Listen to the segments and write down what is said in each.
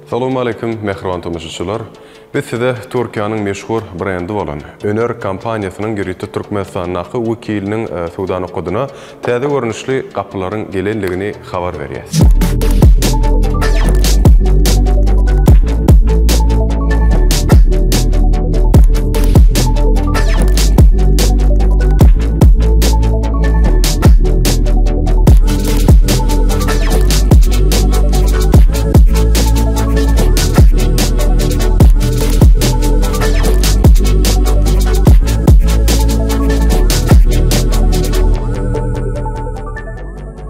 Salowmaleýkim mähriban tomaşaçylar! Biz size Türkiýäniň meşhur brendi bolan Öner kompaniýasynyň ýörite Türkmenistandaky wekiliniň söwda nokadyna täze görnüşli gapylaryň gelendigini habar berýäs.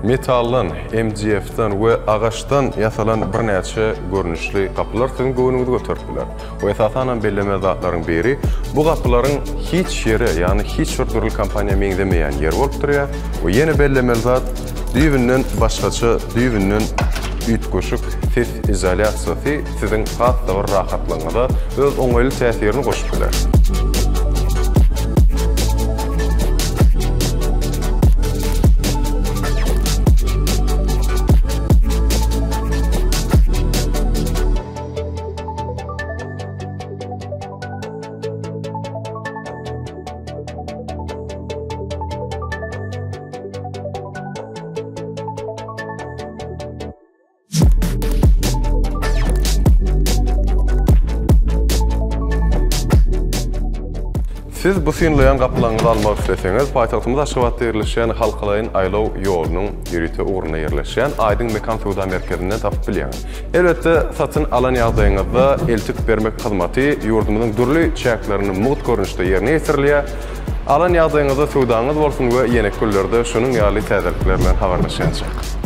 Metaldan, MDF-den we agaçdan ýasalan birnäçe görnüşli gapylar siziň göwnüňizi göterip biler. We esasanam bellemeli zatlaryň biri, bu gapylaryň hiç ýere, ýagny hiç bir dürli kompaniýa meňzemeýän ýeri bolup durýar. We ýene bellemeli zat, düýbünden başgaça, düýbünden üýtgeşik ses izolýasiýasy siziň has-da bir rahatlygyňyza öz oňaýly täsirini goşup biler. Siz bu synlaýan gapylaryňyzy almak isleseňiz, paýtagtymyz Aşgabatda ýerleşýän Halkalaýyn aýlaw ýolunyň ýörite ugrunda ýerleşýän Aýdyň Mekan söwda merkezinden tapyp bilýäňiz. Elbetde, satyn alan ýagdaýyňyzda eltip bermek hyzmaty ýurdumyzyň dürli çäklerinde mugt görnüşde ýerine ýetirilýär. Alan ýagdaýyňyzda söwdaňyz bolsun we ýeneki günlerde şunuň ýaly täzelikler bilen habarlaşýançak.